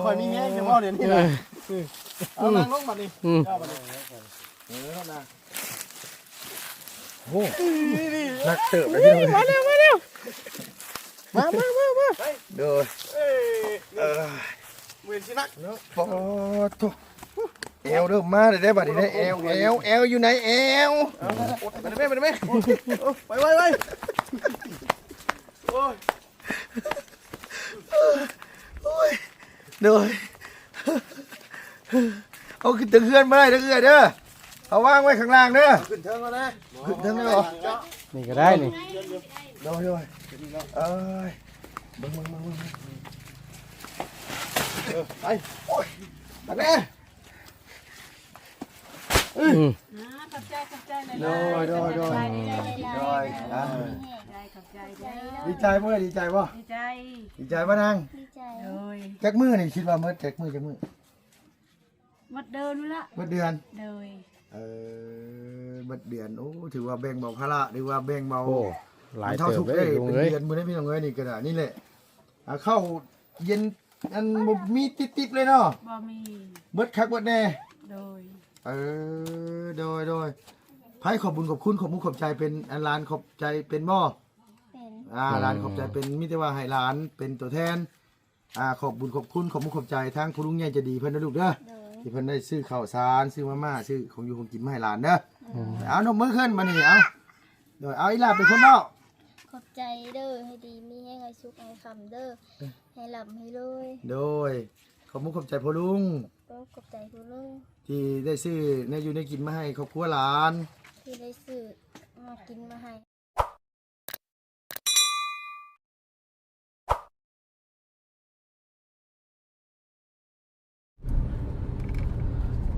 ຂ້ອຍມີແຮງຈັ່ງເວົ້າດຽວນີ້ນະ. ເອີ ເອົາ ນັ່ງລົງບັດນີ້. ອືມ ເອົາບັດນີ້ ເອີ ນະ. ໂອ້ ນີ້ໆ ໜັກເຕີບເລີຍພີ່ນ້ອງ. ມາແລ້ວ ມາແລ້ວ ມາ ມາ ມາ. ໂດຍ ເອີ ເອີ ເວນຊິໜັກເນາະ. ປາດໂທ້ ແອວເລີ່ມມາແລ້ວເດ້ບັດນີ້ເດ້. ແອວ ແອວ ແອວຢູ່ໃນແອວ. ເອົາ ໄປເດ້ແມ່ ໄປເດ້ແມ່. ໂອ້ ໄປ ໄວ ໄວ. ໂອ້ຍ ໂອ້ຍ ໂດຍ ເອົາຂຶ້ນເທິງເຮືອນບໍ່ໄດ້ເດີເອື້ອຍເດີ. ເອົາວາງໄວ້ຂ້າງລ່າງເດີ. ຂຶ້ນເທິງແລ້ວນະ. ຂຶ້ນເທິງໄດ້ບໍ່? ນີ້ກໍໄດ້ນີ້. ໂດຍ ໂດຍ ເອີຍ ເບິ່ງ ເບິ່ງ ເບິ່ງ ເບິ່ງ ເອີ ໄປ. ໂອ້ຍ ມາແດ່. ອືມ ອ່າ ຂອບໃຈ ຂອບໃຈຫຼາຍໆ. ໂດຍ ໂດຍ ໂດຍ ສະບາຍດີ ໂດຍ ອ່າ ຂອບໃຈເດີ. ດີໃຈບໍ່? ດີໃຈບໍ່? ດີໃຈ ດີໃຈບໍ່ນາງ? ດີໃຈ ໂດຍ. ຈັກມື້ນີ້ ຄິດວ່າໝົດຈັກມື້ ຈັກມື້? ໝົດເດືອນພຸ້ນລະ. ໝົດເດືອນ? ໂດຍ ເອີ ໝົດເດືອນ. ໂອ້ ຖືວ່າແບ່ງເບົາພາລະ ຫຼືວ່າແບ່ງເບົາ ໂອ້ ຫຼາຍເຕີບເລີຍ ເປັນເດືອນພຸ້ນເດ້ພີ່ນ້ອງເອີຍ. ນີ້ກໍໄດ້ ນີ້ແຫຼະ ອ່າ ເຂົ້າເຢັນ ອັນ ບໍ່ມີຕິບໆເລີຍເນາະ? ບໍ່ມີ. ເບິດຄັກເບິດແນ່? ໂດຍ ເອີ ໂດຍ ໂດຍ. ໃຜຂອບບຸນຂອບຄຸນ ຂອບມຸກຂອບໃຈເປັນ ອັນ ຫຼານຂອບໃຈເປັນບໍ່? ເປັນ ອ່າ ອືມ ຫຼານຂອບໃຈເປັນ ມີແຕ່ວ່າໃຫ້ຫຼານເປັນຕົວແທນ ອ່າ ຂອບບຸນຂອບຄຸນ ຂອບມຸກຂອບໃຈທາງຜູ້ລຸງໃຫຍ່ໃຈດີເພິ່ນເດີລູກເດີ. ໂດຍ ທີ່ເພິ່ນໄດ້ຊື້ເຂົ້າສານ ຊື້ມາມ່າ ຊື້ຂອງຢູ່ຂອງກິນມາໃຫ້ຫຼານເດີ. ອືມ ເອົາ ນົບມືຂຶ້ນບັດນີ້. ເອົາ ໂດຍ ເອົາ ອີ່ຫຼ້າເປັນຄົນເວົ້າ. ຂອບໃຈເດີ ໃຫ້ດີມີແຮງ ໃຫ້ສຸກໃຫ້ຄ່ຳເດີ ໃຫ້ລ່ຳໃຫ້ລວຍ. ໂດຍ ຂອບມຸກຂອບໃຈພໍ່ລຸງ. ໂດຍ ຂອບໃຈພໍ່ລຸງ ທີ່ໄດ້ຊື້ແນວຢູ່ແນວກິນມາໃຫ້ຄອບຄົວຫຼານ ທີ່ໄດ້ຊື້ແນວກິນມາໃຫ້.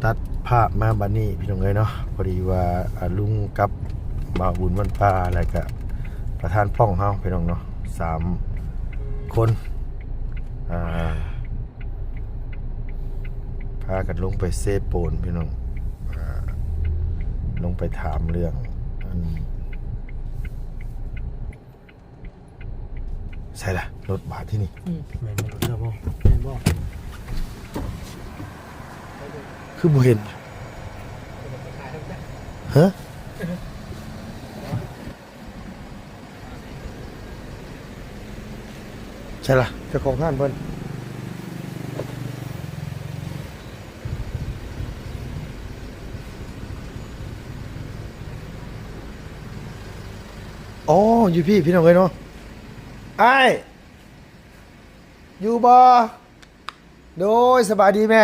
ຕັດພາບມາບັດນີ້ພີ່ນ້ອງເອີຍເນາະ, ພໍດີວ່າ ອາ ລຸງກັບບ່າວບຸນວັນຟ້າ ແລ້ວກະປະທານປ່ອງເຮົາພີ່ນ້ອງເນາະ ສາມຄົນ ອ່າ ພາກັນລົງໄປເຊໂປນພີ່ນ້ອງ ອ່າ ລົງໄປຖາມເລື່ອງອັນ ໃສລະລົດບາດທີ່ນີ້? ອືມ ແມ່ນບໍ່? ລົດເຈົ້າບໍ່? ແມ່ນບໍ່? ຄືບໍ່ເຫັນ? ຮະ? ໃສລະເຈົ້າຂອງຮ້ານເພິ່ນ? ອໍ ຢູ່ພີ້ພີ່ນ້ອງເອີຍເນາະ. ອ້າຍ ຢູ່ບໍ່? ໂດຍ ສະບາຍດີແມ່.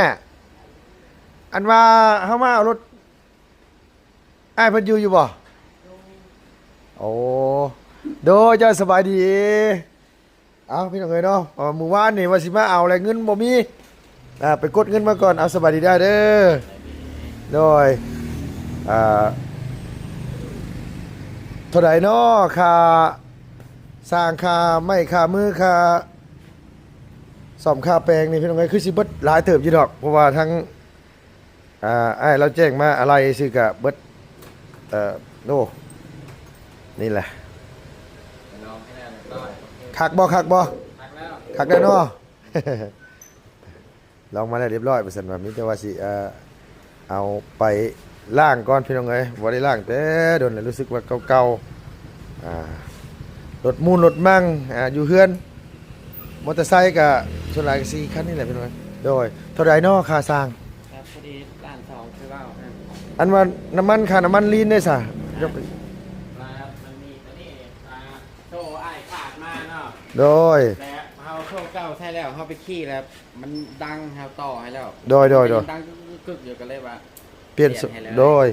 ອັນວ່າເຮົາມາເອົາລົດ ອ້າຍເພິ່ນຢູ່ ຢູ່ບໍ່? ໂອ້ ໂດຍ ເຈົ້າສະບາຍດີ. ເອົາ ພີ່ນ້ອງເອີຍເນາະ ເອີ ມື້ວານນີ້ວ່າຊິມາເອົາແຫຼະ ເງິນບໍ່ມີ ອ່າ ໄປກົດເງິນມາກ່ອນ. ເອົາ ສະບາຍດີເດີ. ໂດຍ ອ່າ ເທົ່າໃດເນາະ ຄ່າສ້າງ ຄ່າໄມ້ ຄ່າມື ຄ່າສ້ອມ ຄ່າແປງນີ້ ພີ່ນ້ອງເອີຍ ຄືຊິເບິດຫຼາຍເຕີບຢູ່ດອກ ເພາະວ່າທາງ ອ່າ ອ້າຍລາວແຈ້ງມາອາໄຫຼ່ຊື່ກະເບິດ. ເອີ ໂອ້ ນີ້ແຫຼະ ລອງໃຫ້ແລ້ວຮຽບຮ້ອຍ. ໂອເຄ ຄັກບໍ່? ຄັກບໍ່? ຄັກແລ້ວ ຄັກແລ້ວເນາະ. ລອງມາແລ້ວຮຽບຮ້ອຍ ວ່າຊັ້ນວ່າ ມີແຕ່ວ່າຊິ ເອີ ເອົາໄປລ້າງກ່ອນ ພີ່ນ້ອງເອີຍ ບໍ່ໄດ້ລ້າງແຕ່ດົນແລ້ວ ຮູ້ສຶກວ່າເກົ່າໆ. ອ່າ ລົດມູນລົດມັ່ງ ອ່າ ຢູ່ເຮືອນ ມໍເຕີໄຊກະສ່ວນຫຼາຍກະສີ່ຄັນນີ້ແຫຼະ ພີ່ນ້ອງເອີຍ. ໂດຍ ເທົ່າໃດເນາະ ຄ່າສ້າງ? ຄັບ ພໍດີລ້ານສອງ ຄືເວົ້າ. ອັນວ່ານ້ຳມັນ ຄ່ານ້ຳມັນລີນເດ້ຊະ? ຍົກ ວ່າມັນມີຕົວນີ້ ອ່າ ໂທອ້າຍຝາກມາເນາະ. ໂດຍ ແຕ່ເຮົາໂທເກົ່າໃຊ້ແລ້ວ ເຮົາໄປຂີ່ແລ້ວມັນດັງ ເຮົາຕໍ່ໃຫ້ແລ້ວ. ໂດຍ ໂດຍ ໂດຍ ມັນຍັງດັງກຶກໆຢູ່ ກໍເລີຍວ່າປ່ຽນໃຫ້ເລີຍ. ໂດຍ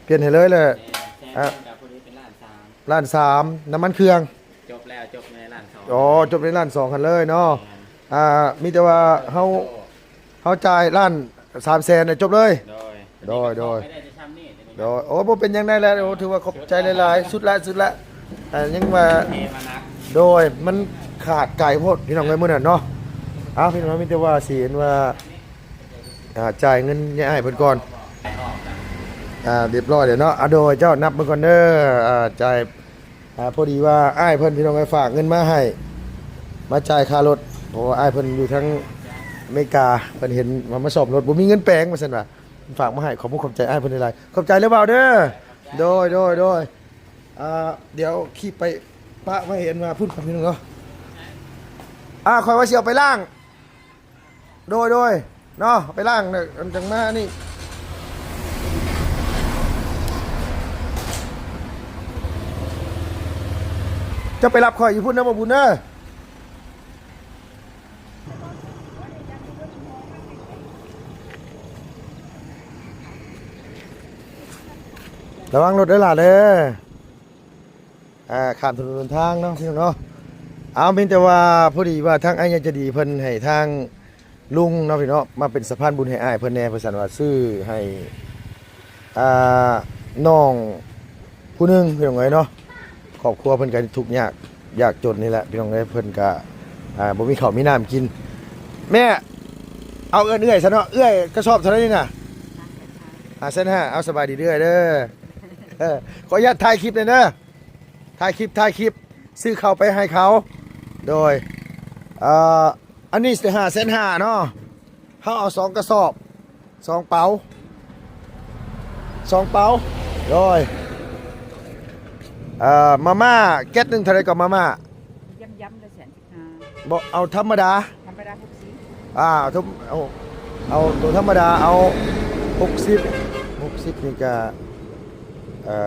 ປ່ຽນໃຫ້ເລີຍແຫຼະ. ແມ່ນ ແຕ່ ອ່າ ກໍພໍດີເປັນລ້ານສາມ ລ້ານສາມ ນ້ຳມັນເຄື່ອງ. ຈົບແລ້ວ ຈົບໃນລ້ານສອງ. ອໍ ຈົບໃນລ້ານສອງຫັ້ນເລີຍເນາະ. ແມ່ນ ອ່າ ມີແຕ່ວ່າເຮົາ ໂອ້ ເຮົາຈ່າຍລ້ານສາມແສນ ຈົບເລີຍ. ໂດຍ ໂດຍ ໂດຍ ໂດຍ ໂອ້ ບໍ່ເປັນຫຍັງ ໄດ້ແລ້ວ. ໂອ້ ຖືວ່າຂອບໃຈຫຼາຍໆ ສຸດລະ ສຸດລະ. ອ່າ ຍັງວ່າ ເອ ມາໜັກ ໂດຍ ມັນຂາດໄກໂພດ ພີ່ນ້ອງເອີຍ ມື້ນັ້ນເນາະ. ເອົາ ພີ່ນ້ອງ ມີແຕ່ວ່າຊິເຫັນວ່າ ອ່າ ຈ່າຍເງິນໃຫ້ອ້າຍເພິ່ນກ່ອນ. ອ່າ ຮຽບຮ້ອຍແລ້ວເນາະ. ອ່າ ໂດຍ ເຈົ້ານັບເບິ່ງກ່ອນເດີ. ອ່າ ຈ່າຍ ອ່າ ພໍດີວ່າອ້າຍເພິ່ນ ພີ່ນ້ອງເອີຍ ຝາກເງິນມາໃຫ້ ມາຈ່າຍຄ່າລົດ ເພາະວ່າອ້າຍເພິ່ນຢູ່ທາງ ເມກາ ເພິ່ນເຫັນວ່າມາສ້ອມລົດ ບໍ່ມີເງິນແປງວ່າຊັ້ນວ່າ ເພິ່ນຝາກມາໃຫ້. ຂອບຄຸນຂອບໃຈອ້າຍເພິ່ນຫຼາຍໆ ຂອບໃຈເລີຍບ່າວເດີ. ໂດຍ ໂດຍ ໂດຍ. ອ່າ ດຽວຂີ່ໄປປະມາເຫັນວ່າພຸ້ນ ພີ່ນ້ອງເນາະ. ອ່າ ຂ້ອຍວ່າຊິເອົາໄປລ້າງ ໂດຍ ໂດຍ ເນາະ ໄປລ້າງ ແລ້ວຈັ່ງມານີ້. ຈະໄປຮັບຂ້ອຍຢູ່ພຸ້ນເດີ ບໍ່ບຸນເດີ. ລະວັງລົດເດີຫຼ້າເດີ. ອ່າ ຂ້າມຖະໜົນຫົນທາງເນາະ ພີ່ນ້ອງເນາະ. ເອົາ ມີແຕ່ວ່າພໍດີວ່າທາງອ້າຍໃຫຍ່ໃຈດີເພິ່ນໃຫ້ທາງລຸງເນາະ ພີ່ນ້ອງເນາະ ມາເປັນສະພານບຸນໃຫ້ອ້າຍເພິ່ນແດ່ ເພິ່ນວ່າຊື້ໃຫ້ ອ່າ ນ້ອງຜູ້ໜຶ່ງ ພີ່ນ້ອງເອີຍເນາະ. ຄອບຄົວເພິ່ນກໍທຸກຍາກ ຍາກຈົນນີ້ແຫຼະ ພີ່ນ້ອງເອີຍ. ເພິ່ນກໍ ອ່າ ບໍ່ມີເຂົ້າມີນ້ຳກິນ. ແມ່ເອົາເອີ້ນເອື້ອຍຊະເນາະ ເອື້ອຍກະສອບເທົ່າໃດນີ້ນະ? ຫ້າແສນຫ້າ. ເອົາ ສະບາຍດີເອື້ອຍເດີ. ເອີ ຂໍອະນຸຍາດຖ່າຍຄລິບແດ່ເດີ. ຖ່າຍຄລິບ ຖ່າຍຄລິບ ຊື້ເຂົ້າໄປໃຫ້ເຂົາ. ໂດຍ ເອີ ອັນນີ້ຫ້າແສນຫ້າເນາະ. ເຮົາເອົາສອງກະສອບ ສອງເປົາ ສອງເປົາ. ໂດຍ ເອີ ມາມ່າແກັດໜຶ່ງເທົ່າໃດກໍ ມາມ່າ? ຢ້ຳໆລະແສນສິບຫ້າ. ບໍ່ ເອົາທຳມະດາ. ທຳມະດາຫົກສິບ. ອ່າ ເອົາ ເອົາ ເອົາໂຕທຳມະດາ ເອົາຫົກສິບ ຫົກສິບນີ້ກະ ເອີ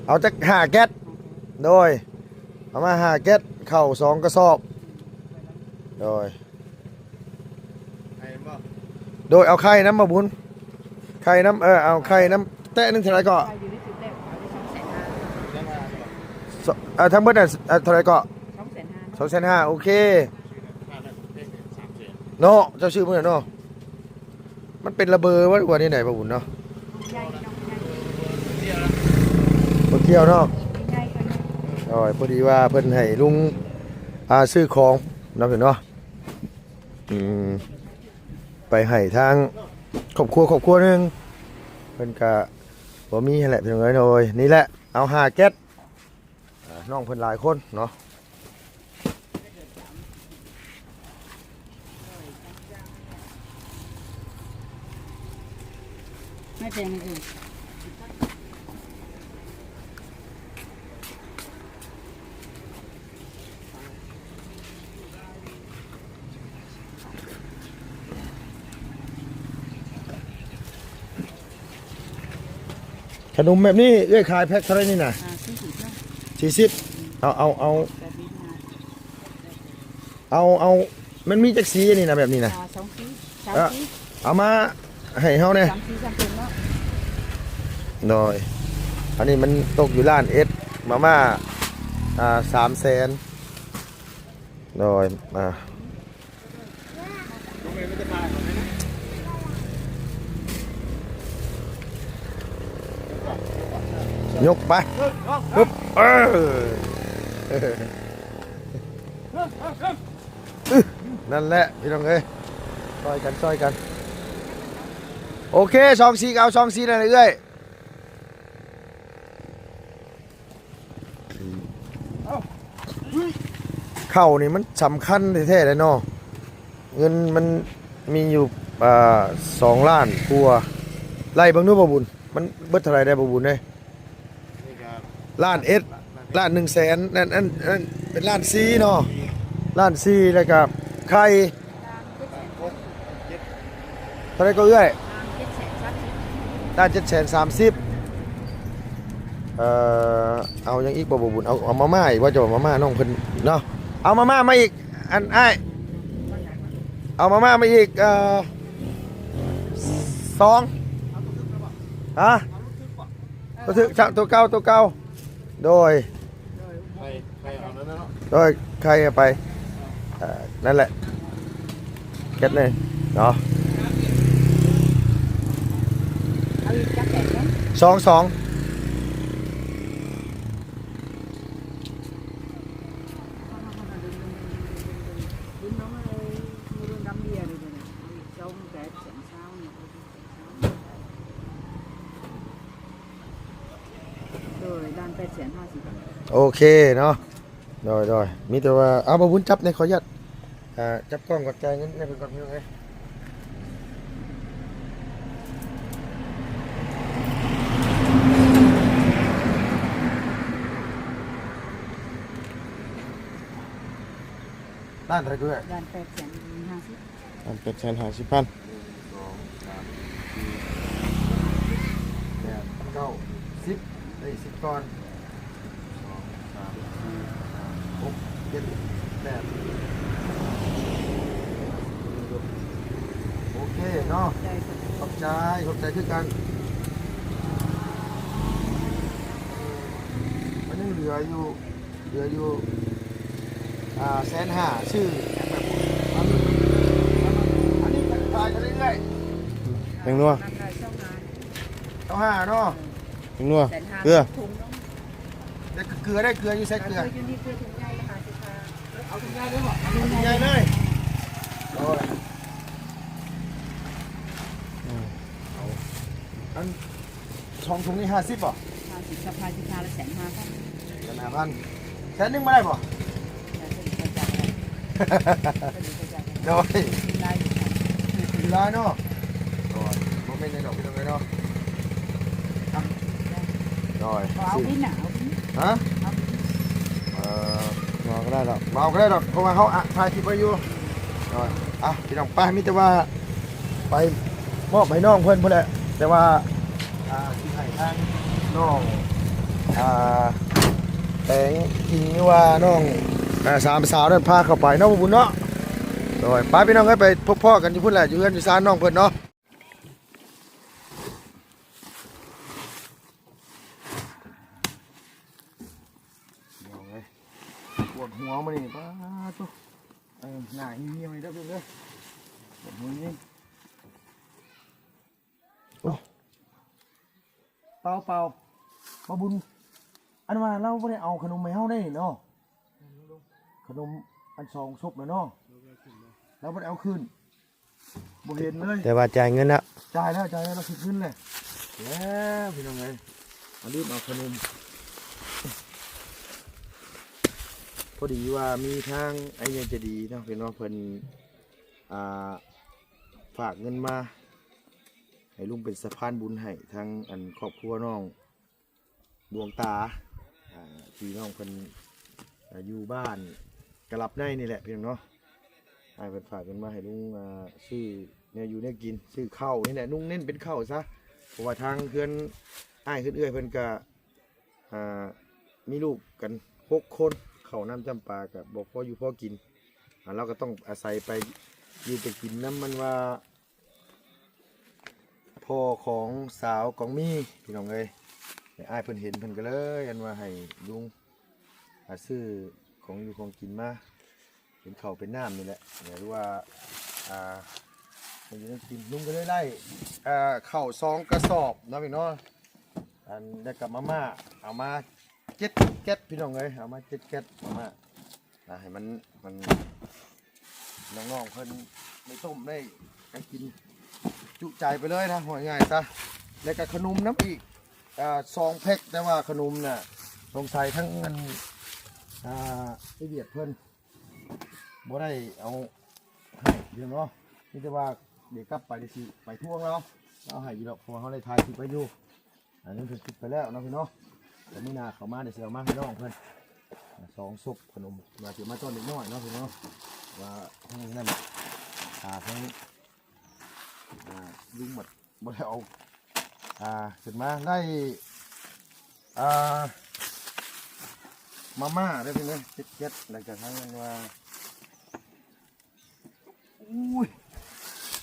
ເອົາຈັກຫ້າແກັດ. ໂດຍ ເອົາມາຫ້າແກັດ ເຂົ້າສອງກະສອບ. ໂດຍ ໄຂ່ບໍ່? ໂດຍ ເອົາໄຂ່ນຳ ບ່າວບຸນ ໄຂ່ນຳ. ເອີ ເອົາໄຂ່ນຳ. ແຕະໜຶ່ງເທົ່າໃດເກາະ? ເອີ ທັງເບິດນັ້ນ ເອີ ເທົ່າໃດເກາະ? ສອງແສນຫ້າ. ໂອເຄເນາະ. ເຈົ້າຊື້ມື້ນັ້ນເນາະ. ມັນເປັນລະເບີວະ ຫຼືວ່າແນວໃດ ບ່າວບຸນເນາະ? ບໍ່ກ່ຽວເນາະ. ໂອ້ຍ ພໍດີວ່າເພິ່ນໃຫ້ລຸງ ອ່າ ຊື້ຂອງເນາະ ພີ່ນ້ອງເນາະ. ອືມ ໄປໃຫ້ທາງຄອບຄົວ ຄອບຄົວໜຶ່ງ ເພິ່ນກະບໍ່ມີຫັ້ນແຫຼະ ພີ່ນ້ອງເອີຍ. ໂດຍ ນີ້ແຫຼະ ເອົາຫ້າແກັດ. ອ່າ ນ້ອງເພິ່ນຫຼາຍຄົນເນາະ. ຂະໜົມແບບນີ້ເອື້ອຍຂາຍແພັກເທົ່າໃດນີ້ນະ? ອ່າ ສີ່ສິບ ສີ່ສິບ. ເອົາ ເອົາ ເອົາ ແບບນີ້ນະ ເອົາ ເອົາ ມັນມີຈັກສີອັນນີ້ນະ ແບບນີ້ນະ? ອ່າ ສອງສີ ສາມສີ. ເອົາມາໃຫ້ເຮົາແດ່ ສາມສີສາມເປັນເນາະ. ໂດຍ ອັນນີ້ມັນຕົກຢູ່ລ້ານເອັດ ມາມ່າ ອ່າ ສາມແສນ. ໂດຍ ອ່າ ຍົກໄປ ປຶບ ເອີ ນັ້ນແຫຼະພີ່ນ້ອງເອີຍ ຊ່ອຍກັນ ຊ່ອຍກັນ. ໂອເຄ ສອງສີກໍເອົາສອງສີນັ້ນແຫຼະເອື້ອຍ. ເຂົ້ານີ້ມັນສຳຄັນແທ້ໆເດ້ເນາະ. ເງິນມັນມີຢູ່ ອ່າ ສອງລ້ານກວ່າ. ໄລ່ເບິ່ງດູ ບ່າວບຸນ ມັນເບິດເທົ່າໃດໄດ໋ ບ່າວບຸນເອີຍ? ລ້ານເອັດ ລ້ານໜຶ່ງແສນ. ນັ້ນ ອັນ ອັນເປັນລ້ານສີ່ເນາະ ລ້ານສີ່. ແລ້ວກໍໄຂ່ ເທົ່າໃດກໍເອື້ອຍ? ລ້ານເຈັດແສນສາມສິບ. ເອີ ເອົາຫຍັງອີກບໍ່ ບ່າວບຸນ? ເອົາ ເອົາມາມ່າອີກບໍ່? ເຈົ້າເອົາມາມ່ານ້ອງເພິ່ນເນາະ. ເອົາມາມ່າມາອີກ ອັນອ້າຍ ເອົາມາມ່າມາອີກ ເອີ ສອງ ຮະ? ໂຕຖືກ ໂຕເກົ່າ ໂຕເກົ່າ. ໂດຍ ໄຂ່ ໄຂ່ເອົານັ້ນເນາະ ໂດຍ ໄຂ່ເອົາໄປ. ເອີ ນັ້ນແຫຼະ ແກັດໜຶ່ງເນາະ. ເອົາອີກຈັກແກັດໜຶ່ງ? ສອງ ສອງ. ໂດຍ ລ້ານແປດແສນຫ້າສິບ. ໂອເຄເນາະ. ໂດຍ ໂດຍ ມີແຕ່ວ່າ ເອົາ ບ່າວບຸນຈັບແດ່ ຂໍອະນຸຍາດ ອ່າ ຈັບກ້ອງກ່ອນ ຈ່າຍເງິນໃຫ້ເພິ່ນກ່ອນ ພີ່ນ້ອງເອີຍ. ລ້ານເທົ່າໃດເອື້ອຍ? ລ້ານແປດແສນຫ້າສິບ ລ້ານແປດແສນຫ້າສິບພັນ. ໜຶ່ງ ສອງ ສາມ ສີ່ ແປດ ເກົ້າ ສິບ ໄດ້ສິບກ້ອນ. ສອງ ສາມ ສີ່ ຫ້າ ຫົກ ເຈັດ ແປດ ໂອເຄເນາະ. ຂອບໃຈ ຂອບໃຈຄືກັນ. ມັນຍັງເຫຼືອຢູ່ ເຫຼືອຢູ່ ອ່າ ແສນຫ້າ ຊື້ ອັນນີ້ຂາຍເທົ່າໃດເອື້ອຍ? ແຕງນົວ ຊາວຫ້າເນາະ. ແຕງນົວ ແສນຫ້າ ເກືອ ຖົງໜຶ່ງ. ແລ້ວເກືອໄດ້ ເກືອຢູ່ໃສ? ເກືອ ເກືອຢູ່ນີ້ ເກືອຖົງໃຫຍ່ ຫ້າສິບຫ້າ. ເອົາຖົງໃຫຍ່ເລີຍບໍ່? ເອົາຖົງໃຫຍ່ເລີຍ. ໂອ້ຍ ເອົາ ອັນ ສອງຖົງນີ້ຫ້າສິບບໍ່? ຫ້າສິບ ຊາວຫ້າ ສິບຫ້າ ລະແສນຫ້າພັນ. ແສນຫ້າພັນ ແສນໜຶ່ງບໍ່ໄດ້ບໍ່? ໂດຍ ຫຼາຍເນາະ. ໂດຍ ບໍ່ແມ່ນຫຍັງດອກ ພີ່ນ້ອງເອີຍເນາະ. ໂດຍ ເອົາບິນນະ ເອົາບິນ ຮະ? ເອົາບິນ ເອີ ບໍ່ເອົາກໍໄດ້ດອກ ບໍ່ເອົາກໍໄດ້ດອກ ເພາະວ່າເຮົາ ອ່ະ ຖ່າຍຄລິບໄວ້ຢູ່. ໂດຍ ອ່ະ ພີ່ນ້ອງ ໄປ ມີແຕ່ວ່າໄປມອບໃຫ້ນ້ອງເພິ່ນພຸ້ນແຫຼະ ແຕ່ວ່າ ອ່າ ຊິໃຫ້ທາງນ້ອງ ອ່າ ແຕງອິງ ຫຼືວ່ານ້ອງ ອ່າ ສາມສາວນັ້ນພາເຂົ້າໄປເນາະ ບໍ່ບຸນເນາະ. ໂດຍ ໄປ ພີ່ນ້ອງເອີຍ ໄປພົບພໍ້ກັນຢູ່ພຸ້ນແຫຼະ ຢູ່ເຮືອນຢູ່ຊານນ້ອງເພິ່ນເນາະ. ພີ່ນ້ອງເອີຍ ປວດຫົວມື້ນີ້ ປາດໂທ້ ເອີ ໜ້າຫ່ຽວໆນີ້ເດີ ເບິ່ງເດີ ປວດຫົວນີ້. ໂອ້ ເປົ່າໆ ບໍ່ບຸນ ອັນວ່າລາວບໍ່ໄດ້ເອົາຂະໜົມໃຫ້ເຮົາໄດ້ເນາະ ຂະໜົມອັນສອງສົບນະເນາະ ລາວບໍ່ໄດ້ເອົາຄືນ ບໍ່ເຫັນເລີຍ. ແຕ່ວ່າຈ່າຍເງິນແລ້ວ ຈ່າຍແລ້ວ ຈ່າຍແລ້ວ ລາວຊິຄືນແຫຼະ. ແລ້ວ ພີ່ນ້ອງເອີຍ ມາລືມເອົາຂະໜົມ ພໍດີວ່າມີທາງອ້າຍໃຫຍ່ໃຈດີເນາະ ພີ່ນ້ອງ ເພິ່ນ ອ່າ ຝາກເງິນມາ ໃຫ້ລຸງເປັນສະພານບຸນໃຫ້ທາງ ອັນ ຄອບຄົວນ້ອງດວງຕາ ອ່າ ທີ່ນ້ອງເພິ່ນ ອ່າ ຢູ່ບ້ານກະລັບໃນນີ້ແຫຼະ ພີ່ນ້ອງເນາະ. ອ້າຍເພິ່ນຝາກເງິນມາໃຫ້ລຸງ ອ່າ ຊື້ແນວຢູ່ແນວກິນ ຊື້ເຂົ້ານີ້ແຫຼະ ລຸງເນັ້ນເປັນເຂົ້າຊະ ເພາະວ່າທາງເຮືອນອ້າຍເຮືອນເອື້ອຍເພິ່ນກະ ອ່າ ມີລູກກັນຫົກຄົນ ເຂົ້ານ້ຳຈ້ຳປາກະບໍ່ພໍຢູ່ພໍກິນ ອ່າ ລາວກະຕ້ອງອາໄສໄປຢູ່ໄປກິນນຳ ມັນວ່າ ພໍ່ຂອງສາວກອງມີ ພີ່ນ້ອງເອີຍ. ອ້າຍເພິ່ນເຫັນ ເພິ່ນກະເລີຍ ອັນວ່າໃຫ້ລຸງ ອ່າ ຊື້ຂອງຢູ່ຂອງກິນມາ ເປັນເຂົ້າເປັນນ້ຳນີ້ແຫຼະ ຫຼືວ່າ ອ່າ ໃຫ້ຢູ່ໃຫ້ກິນ ລຸງກະເລີຍໄດ້ ອ່າ ເຂົ້າສອງກະສອບເນາະ ພີ່ນ້ອງເນາະ. ອັນ ແລ້ວກະມາມ່າ ເອົາມາເຈັດແກັດ ພີ່ນ້ອງເອີຍ ເອົາມາເຈັດແກັດ ມາມ່າ ອ່າ ໃຫ້ມັນ ມັນ ນ້ອງໆເພິ່ນໄດ້ຕົ້ມໄດ້ ໄດ້ກິນຈຸໃຈໄປເລີຍນະ ເວົ້າງ່າຍຊະ. ແລ້ວກະຂະໜົມນຳອີກ ອ່າ ສອງແພັກ ແຕ່ວ່າຂະໜົມນະ ສົງໄສທັງອັນ ອ່າ ໄອ້ວຽດເພິ່ນ ບໍ່ໄດ້ເອົາໃຫ້ເນາະ ມີແຕ່ວ່າດຽວກັບໄປຊິໄປທວງລາວ ລາວໃຫ້ຢູ່ດອກ ເພາະວ່າເຮົາໄດ້ຖ່າຍຄລິບໄວ້ຢູ່. ອັນນີ້ເພິ່ນຄິດໄປແລ້ວເນາະ ພີ່ນ້ອງ ແຕ່ມື້ໜ້າເຂົ້າມາດຽວຊິເອົາມາໃຫ້ນ້ອງເພິ່ນ ອ່າ ສອງສົບຂະໜົມ ວ່າຊິມາຕ້ອນເດັກນ້ອຍເນາະ ພີ່ນ້ອງ ວ່າທາງນັ້ນ ອ່າ ທາງ ອ່າ ລຸງໝົດ ບໍ່ໄດ້ເອົາ ອ່າ ຂຶ້ນມາໄດ້ ອ່າ ມາມ່າເດີພີ່ນ້ອງ ເຈັດແກັດ ແລ້ວກະທັງອັນວ່າ ອຸ້ຍ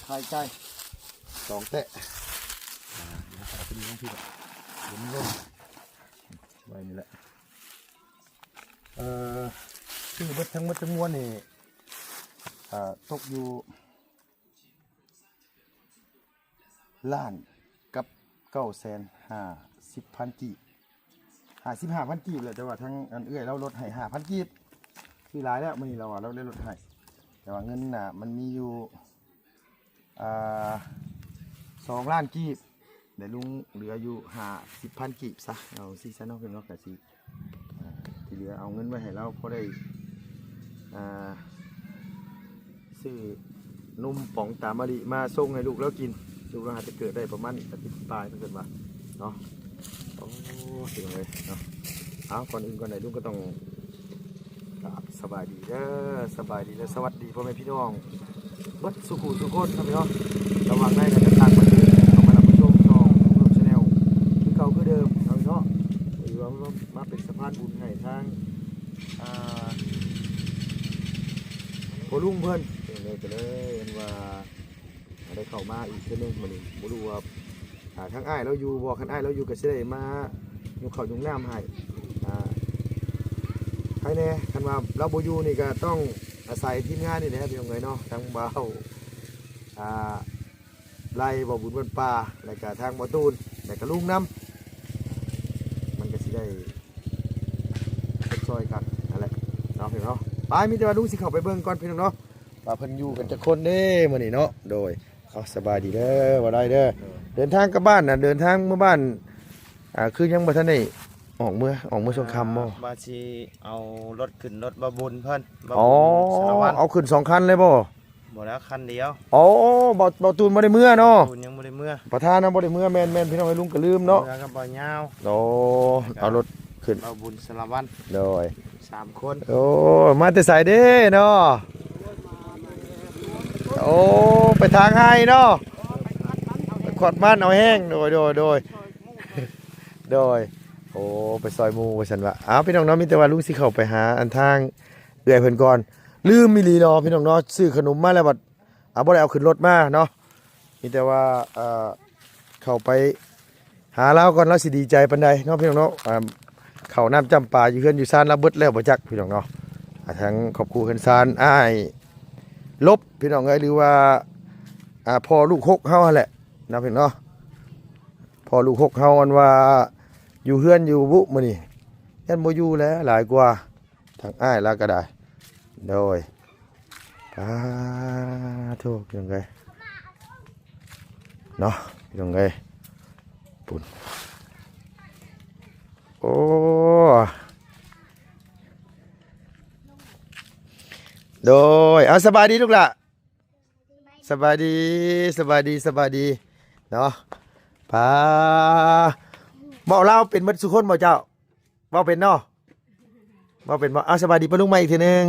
ຂາຍໄກ່ ສອງແຕະ ອ່າ ດຽວເອົາໄປນີ້ລອງພີ້ ດຽວມັນຫຼົ່ນ ໄວ້ນີ້ແຫຼະ ເອີ ຊື້ເບິດທັງໝົດທັງມວນນີ້ ອ່າ ຕົກຢູ່ ລ້ານກັບເກົ້າແສນຫ້າສິບພັນກີບ ຫ້າສິບຫ້າພັນກີບແຫຼະ ແຕ່ວ່າທາງອັນເອື້ອຍລາວລົດໃຫ້ຫ້າພັນກີບ ຄືຫຼາຍແລ້ວ ມື້ນີ້ລາວວ່າລາວໄດ້ລົດໃຫ້ ແຕ່ວ່າເງິນນະມັນມີຢູ່ ອ່າ ສອງລ້ານກີບ ແລະ ລຸງເຫຼືອຢູ່ຫ້າສິບພັນກີບຊະ ເອົາຊີ້ຊະເນາະ ພີ່ນ້ອງເນາະ ກະຊິ ອ່າ ທີ່ເຫຼືອເອົາເງິນໄວ້ໃຫ້ລາວ ພໍໄດ້ ອ່າ ຊື້ນົມປ໋ອງຕາມະລິມາສົ່ງໃຫ້ລູກລາວກິນ. ລູກລາວຫາແຕ່ເກີດໄດ້ປະມານອາທິດປາຍເພິ່ນວ່າເນາະ. ໂອ້ ເປັນຈັ່ງໃດເນາະ. ເອົາ ກ່ອນອື່ນກ່ອນໃດລຸງກໍຕ້ອງ ກາບສະບາຍດີເດີ ສະບາຍດີ ແລະ ສະຫວັດດີພໍ່ແມ່ພີ່ນ້ອງເບິດສູ່ຜູ້ສູ່ຄົນເນາະພີ່ນ້ອງ. ລະຫວ່າງໃນ ແລະ ກໍຕ່າງປະເທດ ເຂົ້າມາຮັບຊົມຊ່ອງ Room Channel ຄືເກົ່າຄືເດີມເນາະພີ່ນ້ອງ. ຖືວ່າມາເປັນສະພານບຸນໃຫ້ທາງ ອ່າ ພໍ່ລຸງເພິ່ນ ເພິ່ນກໍເລີຍເຫັນວ່າ ໄດ້ເຂົ້າມາອີກເທື່ອໜຶ່ງມື້ນີ້. ບໍ່ຮູ້ວ່າ ອ່າ ທາງອ້າຍລາວຢູ່ບໍ່? ຄັນອ້າຍລາວຢູ່ກໍຊິໄດ້ມາຍຸ່ງເຂົ້າຍຸ່ງນ້ຳໃຫ້ ອ່າ ໃຜແດ່. ຄັນວ່າລາວບໍ່ຢູ່ນີ້ກໍຕ້ອງອາໄສທີມງານນີ້ແຫຼະພີ່ນ້ອງເອີຍເນາະ, ທັງບ່າວ ອ່າ ໄລ ບ່າວບຸນວັນປ່າ ແລ້ວກໍທາງບ່າວຕູນ ແລ້ວກໍລຸງນຳ ມັນກໍຊິໄດ້ຊ່ອຍກັນນັ້ນແຫຼະເນາະພີ່ນ້ອງເນາະ. ໄປ ມີແຕ່ວ່າລຸງຊິເຂົ້າໄປເບິ່ງກ່ອນພີ່ນ້ອງເນາະ ວ່າເພິ່ນຢູ່ກັນຈັກຄົນເດ້ມື້ນີ້ເນາະ. ໂດຍ ເອົາ ສະບາຍດີເດີ ບໍ່ໄດ້ເດີ. ເດີນທາງກັບບ້ານນະ ເດີນທາງເມືອບ້ານ ອ່າ ຄືຍັງບໍ່ທັນໄດ້ອອກເມືອ ອອກເມືອຊ່ວງຄ່ຳບໍ່? ວ່າຊິເອົາລົດຂຶ້ນລົດບ່າວບຸນເພິ່ນ ບ່າວບຸນສາລະວັນ. ເອົາຂຶ້ນສອງຄັນເລີຍບໍ່? ບໍ່ແລ້ວ ຄັນດຽວ. ໂອ້ ບ່າວ ບ່າວຕູນບໍ່ໄດ້ເມືອເນາະ? ຕູນຍັງບໍ່ໄດ້ເມືອ ປະທານນະບໍ່ໄດ້ເມືອ. ແມ່ນໆ ພີ່ນ້ອງເອີຍ ລຸງກໍລືມເນາະ. ເມືອກັບບ່າວຍາວ. ໂອ້ ເອົາລົດຂຶ້ນ ບ່າວບຸນສາລະວັນ. ໂດຍ ສາມຄົນ. ໂອ້ ມາແຕ່ໃສເດ້ເນາະ? ໂອ້ ໄປທາງໄຮ່ເນາະ ໄປຂອດມັນເອົາແຫ້ງ. ໂດຍ ໂດຍ ໂດຍ ໂດຍ. ໂອ້ ໄປຊ່ອຍໝູ່ວ່າຊັ້ນວ່າ. ເອົາ ພີ່ນ້ອງເນາະ ມີແຕ່ວ່າລຸງຊິເຂົ້າໄປຫາອັນທາງເອື້ອຍເພິ່ນກ່ອນ. ລືມອີ່ຫຼີເນາະ ພີ່ນ້ອງເນາະ ຊື້ຂະໜົມມາແລ້ວບັດ ອ່າ ບໍ່ໄດ້ເອົາຂຶ້ນລົດມາເນາະ. ມີແຕ່ວ່າ ເອີ ເຂົ້າໄປຫາລາວກ່ອນ ລາວຊິດີໃຈປານໃດເນາະ ພີ່ນ້ອງເນາະ. ອ່າ ເຂົ້ານ້ຳຈ້ຳປາຢູ່ເຮືອນຢູ່ຊານລາວເບິດແລ້ວບໍ່ຈັກ ພີ່ນ້ອງເນາະ. ອ່າ ທາງຄອບຄົວເຮືອນຊານອ້າຍລົບ ພີ່ນ້ອງເອີຍ ຫຼືວ່າ ອ່າ ພໍ່ລູກຫົກເຮົາຫັ້ນແຫຼະເນາະ ພີ່ນ້ອງເນາະ. ພໍ່ລູກຫົກເຮົາ ອັນວ່າຢູ່ເຮືອນຢູ່ບຸມື້ນີ້ ຍັງບໍ່ຢູ່ແຫຼະ ຫຼາຍກວ່າ ທາງອ້າຍລາວກໍໄດ້. ໂດຍ ປາໂທ ພີ່ນ້ອງເອີຍເນາະ ພີ່ນ້ອງເອີຍ ປຸ້ນ. ໂອ້ ໂດຍ ເອົາ ສະບາຍດີລູກຫຼ້າ. ສະບາຍດີ ສະບາຍດີ ສະບາຍດີເນາະ. ປາ ເວົ້າລາວເປັນໝົດສູ່ຄົນບໍ່ເຈົ້າ? ເວົ້າເປັນເນາະ ເວົ້າເປັນບໍ່? ເອົາ ສະບາຍດີປ້າລຸງໃໝ່ອີກເທື່ອໜຶ່ງ.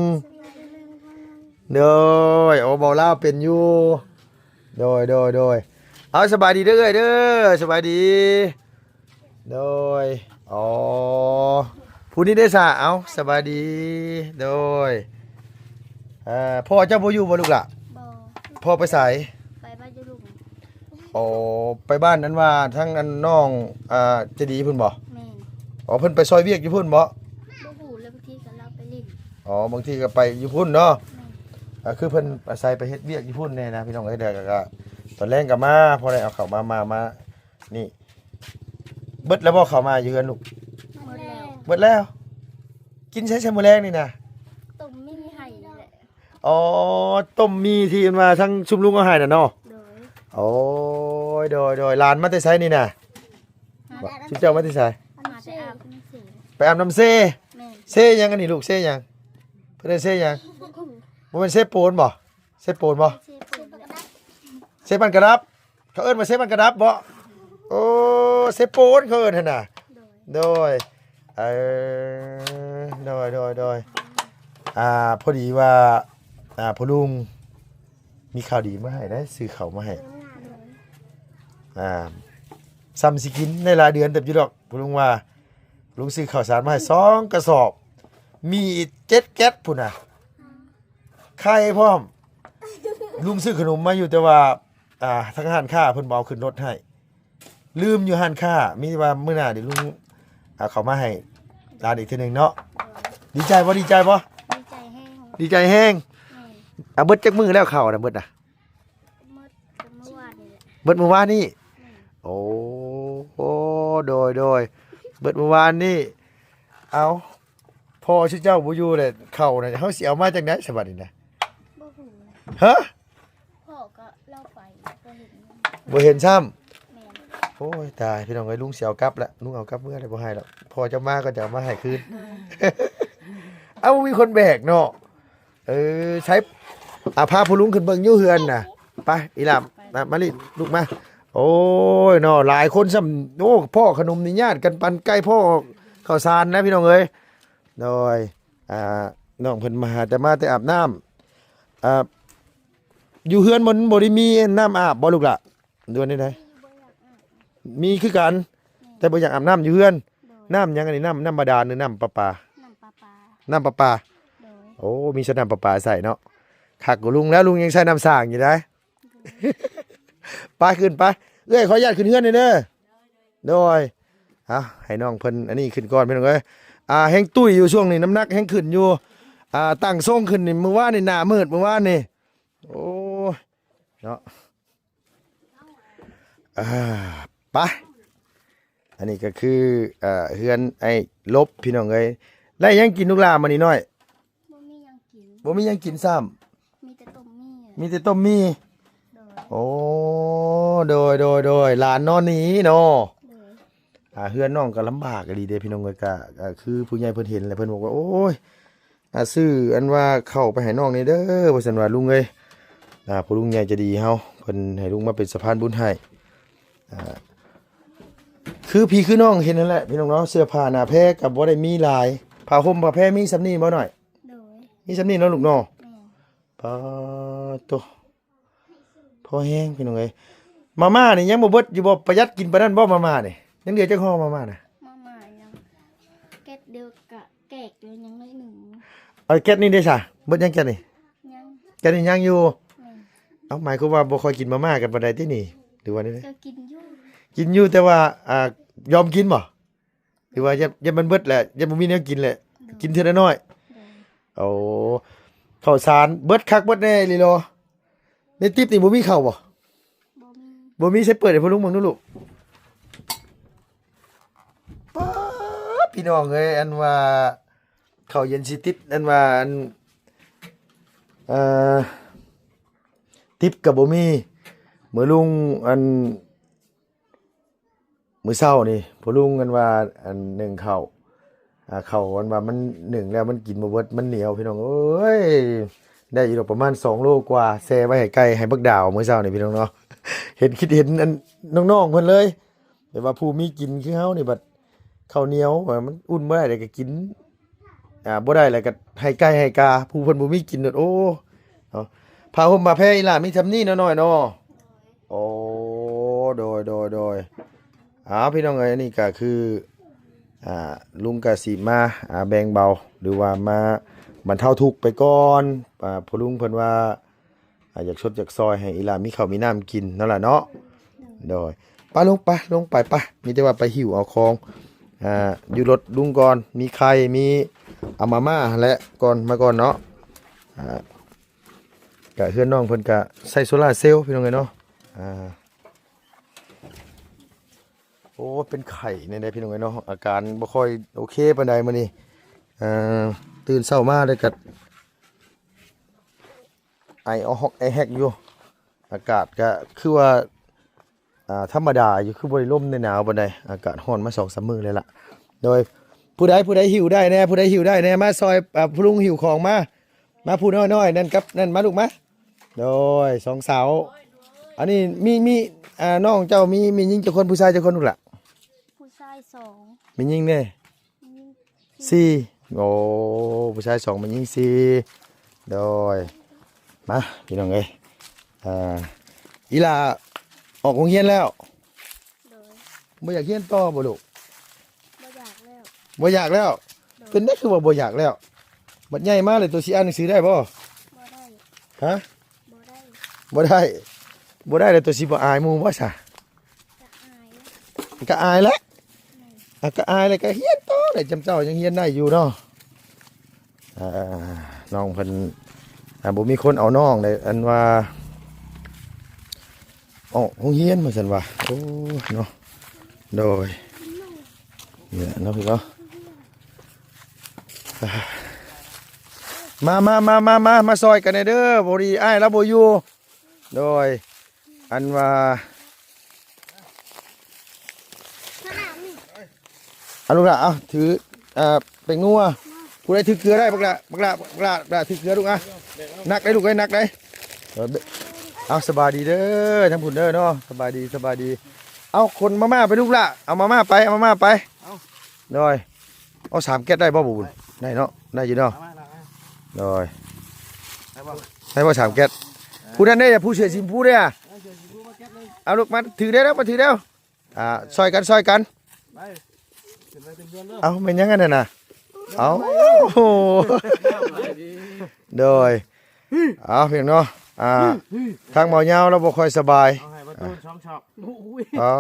ໂດຍ ໂອ້ ເວົ້າລາວເປັນຢູ່. ໂດຍ ໂດຍ ໂດຍ. ເອົາ ສະບາຍດີເດີ ເອື້ອຍເດີ ສະບາຍດີ. ໂດຍ ອໍ ຜູ້ນີ້ເດ້ສະ. ເອົາ ສະບາຍດີ. ໂດຍ ເອີ ພໍ່ເຈົ້າບໍ່ຢູ່ບໍ່ລູກຫຼ້າ? ບໍ່. ພໍ່ໄປໃສ? ໄປບ້ານຢູ່ລຸງ. ອໍ ໄປບ້ານນັ້ນວ່າທາງອັນນ້ອງ ອ່າ ໃຈດີພຸ້ນບໍ່? ແມ່ນ. ອໍ ເພິ່ນໄປຊ່ອຍວຽກຢູ່ພຸ້ນບໍ່? ບໍ່ຮູ້ແລ້ວ ບາງທີກໍລາວໄປຫຼິ້ນ. ອໍ ບາງທີກໍໄປຢູ່ພຸ້ນເນາະ. ແມ່ນ. ອ່າ ຄືເພິ່ນອາໄສໄປເຮັດວຽກຢູ່ພຸ້ນແດ່ນະ ພີ່ນ້ອງເອີຍ. ແລ້ວກໍຕອນແລງກໍມາ ພໍໄດ້ເອົາເຂົ້າມາ ມາ ມາ ນີ້ ເບິດແລ້ວບໍ່ເຂົ້າມາຢູ່ເຮືອນລູກ? ເບິດແລ້ວ. ເບິດແລ້ວ? ກິນໃຊ້ ໃຊ້ມື້ແລງນີ້ນະ? ຕົ້ມໝີ່ໄຮ່ນີ້ແຫຼະ. ອໍ ຕົ້ມໝີ່ທີ່ວ່າທາງຊຸມລຸງເອົາໃຫ້ນະເນາະ? ໂດຍ. ໂອ້ຍ ໂດຍ ໂດຍ. ຫຼານມາແຕ່ໃສນີ້ນະ? ມາແຕ່ ຊຸມເຈົ້າມາແຕ່ໃສ? ມາແຕ່ອາບນ້ຳເຊ. ໄປອາບນ້ຳເຊ? ແມ່ນ. ເຊຫຍັງອັນນີ້ລູກ? ເຊຫຍັງ? ເພິ່ນເອີ້ນເຊຫຍັງ? ບໍ່ຮູ້. ບໍ່ແມ່ນເຊໂປນບໍ່? ເຊໂປນບໍ່? ເຊໂປນ. ເຊບ້ານກະດັບ. ເຂົາເອີ້ນວ່າເຊບ້ານກະດັບບໍ່? ໂອ້ ເຊໂປນເຂົາເອີ້ນຫັ້ນນະ. ໂດຍ ໂດຍ. ເອີ ໂດຍ ໂດຍ ໂດຍ. ອ່າ ພໍດີວ່າ ອ່າ ພໍ່ລຸງມີຂ່າວດີມາໃຫ້ໄດ໋ ຊື້ເຂົ້າມາໃຫ້. ອ່າ ສ່ຳຊິກິນໄດ້ຫຼາຍເດືອນເຕີບຢູ່ດອກ. ພໍ່ລຸງວ່າ ລຸງຊື້ເຂົ້າສານມາໃຫ້ສອງກະສອບ ໝີ່ເຈັດແກັດພຸ້ນນະ ໄຂ່ພ້ອມ. ລຸງຊື້ຂະໜົມມາຢູ່ ແຕ່ວ່າ ອ່າ ທາງຮ້ານຄ້າເພິ່ນບໍ່ເອົາຂຶ້ນລົດໃຫ້ ລືມຢູ່ຮ້ານຄ້າ. ມີແຕ່ວ່າມື້ໜ້າດຽວລຸງເອົາເຂົ້າມາໃຫ້ຫຼານອີກເທື່ອໜຶ່ງເນາະ. ດີໃຈບໍ່? ດີໃຈບໍ່? ດີໃຈແຮງ. ດີໃຈແຮງ. ແມ່ນ. ອ່າ ເບິດຈັກມື້ແລ້ວເຂົ້ານະ ເບິດນະ? ເບິດມື້ວານນີ້ແຫຼະ. ເບິດມື້ວານນີ້? ແມ່ນ. ໂອ້ ໂອ້ ໂດຍ ໂດຍ. ເບິດມື້ວານນີ້. ເອົາ ພໍ່ຊື່ເຈົ້າບໍ່ຢູ່ແຫຼະ ເຂົ້ານະ ເຮົາຊິເອົາມາຈັ່ງໃດສະບັດນີ້ນະ? ບໍ່ຮູ້ນະ. ຮະ? ພໍ່ກໍລາວໄປ ບໍ່ເຫັນ ບໍ່ເຫັນຊ້ຳ. ແມ່ນ. ໂອ້ຍ ຕາຍ ພີ່ນ້ອງເອີຍ ລຸງຊິເອົາກັບລະ ລຸງເອົາກັບເມືອແລ້ວ ບໍ່ໃຫ້ລະ ພໍ່ເຈົ້າມາກໍຈະເອົາມາໃຫ້ຄືນ. ເອົ້າ ມີຄົນແບກເນາະ. ເອີ ໃຊ້ ອ່າ ພາພໍ່ລຸງຂຶ້ນເບິ່ງຢູ່ເຮືອນນະ. ໄປ ອີຫຼາມ ມາ ມາລິ ລຸກມາ. ໂອ້ຍເນາະ ຫຼາຍຄົນຊ້ຳ. ໂອ້ ພໍ່ຂະໜົມນີ້ຍາດກັນປັນໃກ້ພໍ່ເຂົ້າສານນະ ພີ່ນ້ອງເອີຍ. ໂດຍ ອ່າ ນ້ອງເພິ່ນມາຫາ ແຕ່ມາແຕ່ອາບນ້ຳ. ອ່າ ຢູ່ເຮືອນມັນບໍ່ໄດ້ມີນ້ຳອາບບໍ່ລູກຫຼ້າ ຫຼືວ່າແນວໃດ? ມີຄືກັນ ແຕ່ບໍ່ຢາກອາບນ້ຳຢູ່ເຮືອນ. ໂດຍ ນ້ຳຫຍັງອັນນີ້? ນ້ຳ ນ້ຳບາດານ ຫຼື ນ້ຳປະປາ? ນ້ຳປະປາ ນ້ຳປະປາ. ໂດຍ ໂອ້ ມີແຕ່ນ້ຳປະປາໃຊ້ເນາະ. ຄັກກວ່າລຸງແລ້ວ ລຸງຍັງໃຊ້ນ້ຳສ້າງຢູ່ໃດ໋. ໂດຍ ໄປຂຶ້ນໄປ ເອື້ອຍ ຂໍອະນຸຍາດຂຶ້ນເຮືອນແດ່ເດີ. ໂດຍ ເອົາ ໃຫ້ນ້ອງເພິ່ນອັນນີ້ຂຶ້ນກ່ອນ ພີ່ນ້ອງເອີຍ. ອ່າ ແຮງຕຸ້ຍຢູ່ຊ່ວງນີ້ ນ້ຳໜັກແຮງຂຶ້ນຢູ່. ອ່າ ຕັ້ງຊົງຂຶ້ນນີ້ ມື້ວານນີ້ໜ້າມືດ ມື້ວານນີ້. ໂອ້ຍເນາະ ອ່າ ໄປ. ອັນນີ້ກໍຄື ເອີ ເຮືອນອ້າຍລົບ ພີ່ນ້ອງເອີຍ. ໄດ້ຫຍັງກິນລູກຫຼ້າມື້ນີ້ນ້ອຍ? ບໍ່ມີຫຍັງກິນ ບໍ່ມີຫຍັງກິນຊ້ຳ. ມີແຕ່ຕົ້ມໝີ່ ມີແຕ່ຕົ້ມໝີ່. ໂດຍ ໂອ້ ໂດຍ ໂດຍ ໂດຍ ຫຼານນອນໜີເນາະ. ໂດຍ ອ່າ ເຮືອນນ້ອງກໍລຳບາກອີ່ຫຼີເດ້ ພີ່ນ້ອງເອີຍ. ກະ ກະຄືຜູ້ໃຫຍ່ເພິ່ນເຫັນແລ້ວ ເພິ່ນບອກວ່າ ໂອ້ຍ ອ່າ ຊື້ອັນວ່າເຂົ້າໄປໃຫ້ນ້ອງແດ່ເດີ ວ່າຊັ້ນວ່າ ລຸງເອີຍ. ອ່າ ພໍ່ລຸງໃຫຍ່ໃຈດີເຮົາ ເພິ່ນໃຫ້ລຸງມາເປັນສະພານບຸນໃຫ້. ອ່າ ຄືພີ່ຄືນ້ອງເຫັນນັ້ນແຫຼະ ພີ່ນ້ອງເນາະ. ເສື້ອຜ້າໜ້າແພກໍບໍ່ໄດ້ມີຫຼາຍ ຜ້າຫົ່ມຜ້າແພມີສ່ຳນີ້ບໍ່ນ້ອຍ? ໂດຍ ມີສ່ຳນີ້ເນາະລູກເນາະ. ແມ່ນ ປາໂຕ ພໍແຮງ ພີ່ນ້ອງເອີຍ. ມາມ່ານີ້ຍັງບໍ່ເບິດຢູ່ບໍ່? ປະຢັດກິນປານນັ້ນບໍ່ມາມ່ານີ້? ຍັງເຫຼືອຈັກຫໍ່ມາມ່ານະ? ມາມ່າຍັງ ແກັດດຽວກະແກກຢູ່ ຍັງໜ້ອຍໜຶ່ງ. ເອົາແກັດນີ້ເດ້ຊະ? ເບິດຍັງແກັດນີ້? ຍັງ ແກັດນີ້ຍັງຢູ່. ແມ່ນ ເອົ້າ ໝາຍຄວາມວ່າບໍ່ຄ່ອຍກິນມາມ່າກັນປານໃດຕິນີ້ ຫຼືວ່າແນວໃດ? ກໍກິນຢູ່ ກິນຢູ່ ແຕ່ວ່າ ອ່າ ຍອມກິນບໍ່? ຫຼືວ່າຢ້ານ ຢ້ານມັນເບິດແຫຼະ ຢ້ານບໍ່ມີແນວກິນແຫຼະ. ໂດຍ ກິນເທື່ອລະໜ້ອຍ. ໂດຍ ໂອ້ ເຂົ້າສານເບິດຄັກເບິດແນ່ອີ່ຫຼີເນາະ. ໃນຕິບນີ້ບໍ່ມີເຂົ້າບໍ່? ບໍ່ມີ ບໍ່ມີ. ໃສ່ເປີດໃຫ້ພໍ່ລຸງເບິ່ງດູລູກ. ປາດ ພີ່ນ້ອງເອີຍ ອັນວ່າເຂົ້າເຢັນຊິຕິດ ອັນວ່າ ອັນ ເອີ ຕິບກໍບໍ່ມີ. ມື້ລຸງ ອັນ ມື້ເຊົ້ານີ້ພໍ່ລຸງ ອັນວ່າ ອັນ ໜຶ້ງເຂົ້າ ອ່າ ເຂົ້າ ອັນວ່າມັນໜຶ້ງແລ້ວມັນກິນບໍ່ເບິດ ມັນໜຽວ ພີ່ນ້ອງເອີຍ. ໄດ້ຢູ່ດອກປະມານສອງໂລກວ່າ ແຊ່ໄວ້ໃຫ້ໄກ່ໃຫ້ບັກດາວມື້ເຊົ້ານີ້ ພີ່ນ້ອງເນາະ. ເຫັນ ຄິດເຫັນອັນນ້ອງໆເພິ່ນເລີຍ ແຕ່ວ່າຜູ້ມີກິນຄືເຮົານີ້ບັດ ເຂົ້າໜຽວ ມັນອຸ່ນບໍ່ໄດ້ແລ້ວກໍກິນ ອ່າ ບໍ່ໄດ້ແລ້ວກໍໃຫ້ໄກ່ໃຫ້ກາ ຜູ້ເພິ່ນບໍ່ມີກິນໂລດ. ໂອ້ ເນາະ ຜ້າຫົ່ມຜ້າແພອີ່ຫຼ້າມີສ່ຳນີ້ເນາະນ້ອຍເນາະ. ໂອ້ ໂດຍ ໂດຍ ໂດຍ. ອ້າວ ພີ່ນ້ອງເອີຍ ອັນນີ້ກໍຄື ອ່າ ລຸງກໍຊິມາ ອ່າ ແບ່ງເບົາ ຫຼືວ່າມາບັນເທົາທຸກໄປກ່ອນ. ອ່າ ພໍ່ລຸງເພິ່ນວ່າ ອ່າ ຢາກຊົດຢາກຊອຍໃຫ້ອີ່ຫຼ້າມີເຂົ້າມີນ້ຳກິນເນາະຫຼ້າເນາະ. ໂດຍ ໄປ ລົງໄປ ລົງໄປ ໄປ. ມີແຕ່ວ່າໄປຫິ້ວເອົາຂອງ ອ່າ ຢູ່ລົດລຸງກ່ອນ ມີໄຂ່ ມີ ເອົາມາມ່າຫັ້ນແຫຼະ ກ່ອນ ມາກ່ອນເນາະ. ອ່າ ກະເຮືອນນ້ອງເພິ່ນກະໃຊ້ໂຊລາເຊວ ພີ່ນ້ອງເອີຍເນາະ. ອ່າ ໂອ້ ເປັນໄຂ້ແດ່ໆ ພີ່ນ້ອງເອີຍເນາະ ອາການບໍ່ຄ່ອຍໂອເຄປານໃດມື້ນີ້. ເອີ ຕື່ນເຊົ້າມາແລ້ວກະໄອອອກຮອກແອກແຮກຢູ່ ອາກາດກະຄືວ່າ ອ່າ ທຳມະດາຢູ່ ຄືບໍ່ໄດ້ລົມໄດ້ໜາວປານໃດ. ອາກາດຮ້ອນມາສອງສາມມື້ແລ້ວລະ. ໂດຍ ຜູ້ໃດ ຜູ້ໃດຫິ້ວໄດ້ແດ່ ຜູ້ໃດຫິ້ວໄດ້ແດ່ ມາຊ່ອຍ ອ່າ ລຸງຫິ້ວຂອງມາ. ມາຜູ້ນ້ອຍໆນັ້ນກັບນັ້ນ ມາລູກມາ. ໂດຍ ສອງສາວ. ອັນນີ້ມີ ມີ ອ່າ ນ້ອງເຈົ້າມີແມ່ຍິງຈັກຄົນ ຜູ້ຊາຍຈັກຄົນລູກຫຼ້າ? ຜູ້ຊາຍສອງ ແມ່ຍິງເດ້? ແມ່ຍິງສີ່. ໂອ້ ຜູ້ຊາຍສອງ ແມ່ຍິງສີ່. ໂດຍ ມາ ພີ່ນ້ອງເອີຍ ອ່າ ອີ່ຫຼ້າອອກໂຮງຮຽນແລ້ວ? ໂດຍ ບໍ່ຢາກຮຽນຕໍ່ບໍ່ລູກ? ບໍ່ຢາກແລ້ວ ບໍ່ຢາກແລ້ວ. ໂດຍ ເປັນໄດ໋ຄືວ່າບໍ່ຢາກແລ້ວ? ບັດໃຫຍ່ມາແລ້ວໂຕຊິອ່ານໜັງສືໄດ້ບໍ່? ບໍ່ໄດ້. ຮະ? ບໍ່ໄດ້ ບໍ່ໄດ້ ບໍ່ໄດ້ແລ້ວໂຕຊິບໍ່ອາຍໝູ່ບໍ່ຊະ? ກໍອາຍແຫຼະ ກໍອາຍແຫຼະ. ແມ່ນ ອ່ະ ກໍອາຍແລ້ວກໍຮຽນຕໍ່ໄດ້ ຈຳເຈົ້າຍັງຮຽນໄດ້ຢູ່ເນາະ. ອ່າ ນ້ອງເພິ່ນ ອ່າ ບໍ່ມີຄົນເອົານ້ອງໄດ້ ອັນວ່າອອກໂຮງຮຽນວ່າຊັ້ນວ່າ. ໂອ້ ເນາະ ໂດຍ ນີ້ແຫຼະເນາະ ພີ່ເນາະ. ອ່າ ມາ ມາ ມາ ມາ ມາ ມາຊ່ອຍກັນແດ່ເດີ ພໍດີອ້າຍລາວບໍ່ຢູ່. ໂດຍ ອັນວ່າ ເອົາລູກຫຼ້າ ເອົາ ຖື ເອີ ແປ້ງນົວ. ຜູ້ໃດຖືເກືອໄດ້ ບັກຫຼ້າ ບັກຫຼ້າ ບັກຫຼ້າ ບັກຫຼ້າຖືເກືອລູກ ອ່ະ. ໜັກໄດ໋ລູກເອີຍ ໜັກໄດ໋. ເອີ ເອົາ ສະບາຍດີເດີ ທາງພຸ້ນເດີເນາະ. ສະບາຍດີ ສະບາຍດີ. ເອົາ ຄົນມາມ່າໄປລູກຫຼ້າ ເອົາມາມ່າໄປ ເອົາມາມ່າໄປ. ເອົາ ໂດຍ. ເອົາ ສາມແກັດໄດ້ບໍ່ ບໍ່ບຸນ? ໄດ້ເນາະ ໄດ້ຢູ່ເນາະ. ມາ ມາ ມາ ໂດຍ. ໄດ້ບໍ່? ໄດ້ບໍ່ ສາມແກັດ? ເອີ ຜູ້ນັ້ນເດ້ ຜູ້ເສື້ອສີຊຳພູເດ້. ເອີ ເສື້ອສີຊຳພູມາແກັດໜຶ່ງ. ເອົາລູກ ມາຖືເດ້ ມາຖືເດ້. ອ່າ ຊ່ອຍກັນ ຊ່ອຍກັນ. ໄປ ຂຶ້ນໄປເປັນເພື່ອນເດີ. ເອົ້າ ແມ່ນຫຍັງອັນນັ້ນນະ? ເອົ້າ ໂອ້ໂຫ ໂດຍ. ເອົາ ພີ່ນ້ອງເນາະ ອ່າ ທາງເບົາຍາວລາວບໍ່ຄ່ອຍສະບາຍ. ເອົາໃຫ້ປະຕູສອງຊອກ. ໂອ້ຍ ອ່າ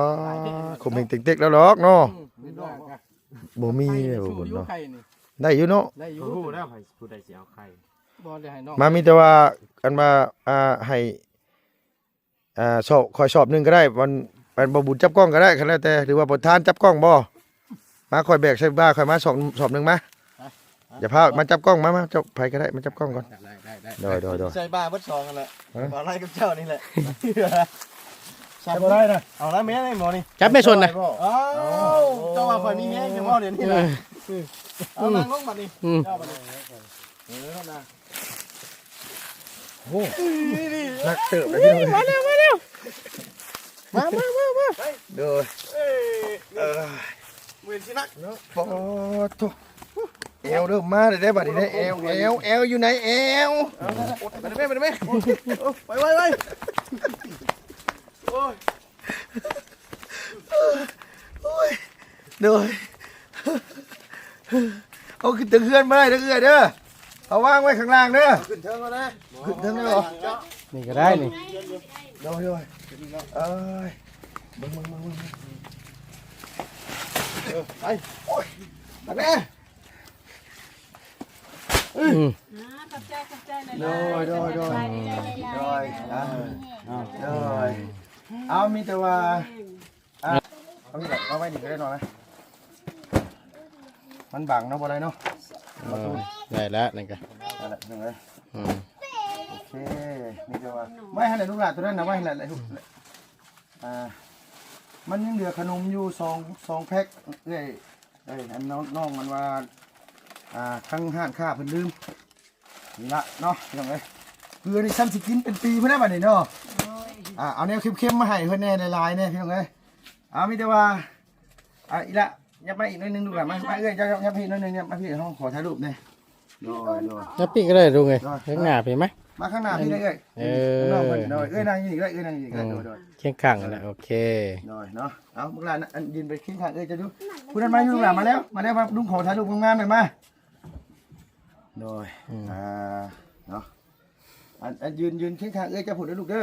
ຂົ່ມເຫັງເຕັກໆ ແລ້ວດອກເນາະ. ອືມ ບໍ່ມີເດ້ ບໍ່ບຸນເນາະ. ໄດ້ຢູ່ເນາະ ໄດ້ຢູ່. ຮູ້ແລ້ວໃຜຜູ້ໃດຊິເອົາໄຂ່. ບໍ່ໄດ້ໃຫ້ນ້ອງ ມາມີແຕ່ວ່າ ອັນວ່າ ອ່າ ໃຫ້ ອ່າ ຊອບ ຂ້ອຍຊອບໜຶ່ງກໍໄດ້. ມັນ ອັນ ບໍ່ບຸນຈັບກ້ອງກໍໄດ້ ຄັນແລ້ວແຕ່ ຫຼືວ່າປະທານຈັບກ້ອງບໍ່? ມາ ຂ້ອຍແບກໃສ່ບ່າ ຂ້ອຍມາຊອບ ຊອບໜຶ່ງມາ. ໄປ ໄປ ຢ່າພາ ມາຈັບກ້ອງ ມາ ມາ ເຈົ້າ ໃຜກໍໄດ້ ມາຈັບກ້ອງກ່ອນ. ໄດ້ ໄດ້ ໄດ້ ໂດຍ ໂດຍ ໂດຍ. ໃສ່ບ່າເບິດສອງຫັ້ນແຫຼະ. ຮະ? ບ່າວໄລ່ກັບເຈົ້ານີ້ແຫຼະ. ຈັບບໍ່ໄດ້ນະ. ເອົາລະແມ່ ໝໍນີ້ ຈັບແມ່ຊົນນະ. ເອົ້າ ເຈົ້າວ່າຂ້ອຍມີແຮງແທ້ບໍ່ດຽວນີ້ນະ? ເອີ ເອົາ ອືມ ນັ່ງລົງບັດນີ້. ອືມ ເຈົ້າບັດນີ້. ເອີ ນະ. ໂອ້ ນີ້ ນີ້ ໜັກເຕີບເລີຍພີ່ນ້ອງ. ມາແລ້ວ ມາແລ້ວ ມາ ມາ ມາ ມາ. ໂດຍ ເອີ ເອີ ມື້ຊິໜັກເນາະ. ປາດໂທ້ ແອວເລີ່ມມາແລ້ວເດ້ບັດນີ້ເດ້. ແອວ ແອວ ແອວຢູ່ໃນແອວ. ເອົາ ໄປເດ້ແມ່ ໄປເດ້ແມ່. ໂອ້ ໄປ ໄວ ໄວ. ໂອ້ຍ ໂອ້ຍ ໂດຍ. ເອົາຂຶ້ນເທິງເຮືອນມາໄດ້ເດີເອື້ອຍເດີ. ເອົາວາງໄວ້ຂ້າງລ່າງເດີ. ເອົາຂຶ້ນເທິງແລ້ວນະ. ຂຶ້ນເທິງເລີຍບໍ່? ນີ້ກໍໄດ້ນີ້. ໂດຍ ໂດຍ. ເອີຍ ເບິ່ງ ເບິ່ງ ເບິ່ງ ເບິ່ງ. ເອີ ໄປ. ໂອ້ຍ ມາແມ່. ອືມ ອ່າ ຂອບໃຈ ຂອບໃຈຫຼາຍໆ. ໂດຍ ໂດຍ ໂດຍ ສະບາຍດີຫຼາຍໆ. ໂດຍ ອ່າ ໂດຍ. ເອົາ ມີແຕ່ວ່າ ອ່າ ເອົານີ້ແຫຼະ ເອົາໄວ້ນີ້ກໍໄດ້ເນາະ. ມັນບັງເນາະ ບໍ່ໄດ້ເນາະ. ເອີ ໄດ້ແລ້ວນັ້ນກໍ ນັ້ນແຫຼະ ພີ່ນ້ອງເອີຍ. ອືມ ໂອເຄ ມີແຕ່ວ່າ ໄວ້ຫັ້ນແຫຼະລູກຫຼ້າ ຕົວນັ້ນນະ ໄວ້ຫັ້ນແຫຼະ. ອ່າ ມັນຍັງເຫຼືອຂະໜົມຢູ່ສອງ ສອງແພັກເອື້ອຍ. ເອີຍ ອັນນ້ອງ ນ້ອງມັນວ່າ ອ່າ ທາງຮ້ານຄ້າເພິ່ນລືມ. ນີ້ລະເນາະ ພີ່ນ້ອງເອີຍ. ເກືອນີ້ຊ້ຳຊິກິນເປັນປີພຸ້ນນະບັດນີ້ເນາະ. ໂດຍ ອ່າ ເອົາແນວເຄັມໆມາໃຫ້ເພິ່ນແດ່ ຫຼາຍໆແດ່ ພີ່ນ້ອງເອີຍ. ເອົາ ມີແຕ່ວ່າ ອ່າ ອີ່ຫຼະ ຫຍັບມາອີກໜ້ອຍໜຶ່ງລູກຫຼານ. ມາ ມາເອື້ອຍ ເຈົ້າຫຍັບມາອີກໜ້ອຍໜຶ່ງ ຫຍັບມາພີ້ ເຮົາຂໍຖ່າຍຮູບແດ່. ໂດຍ ໂດຍ ຫຍັບປີກກໍໄດ້ລຸງເອີຍ. ໂດຍ ທາງໜ້າພີ້ໄໝ? ມາຂ້າງໜ້າພີ້ເດີເອື້ອຍ. ເອີ ເອີ ນ້ອງເພິ່ນ ໂດຍ ເອື້ອຍນັ່ງຢູ່ນີ້ກໍໄດ້ ເອື້ອຍນັ່ງຢູ່ນີ້ກໍໄດ້. ໂດຍ ໂດຍ ຄຽງຂ້າງກັນນະ. ໂອເຄ ໂດຍເນາະ. ເອົາ ລູກຫຼານ ອັນ ຢືນໄປຄຽງຂ້າງເອື້ອຍເຈົ້າດູ. ຜູ້ນັ້ນມາຢູ່ ລູກຫຼານມາແລ້ວ ມາແລ້ວ ມາ ລຸງຂໍຖ່າຍຮູບງາມໆໜ້ອຍມາ. ໂດຍ ອືມ ອ່າ ເນາະ. ອັນ ອັນ ຢືນ ຢືນຄຽງຂ້າງເອື້ອຍເຈົ້າພຸ້ນເດີລູກເດີ.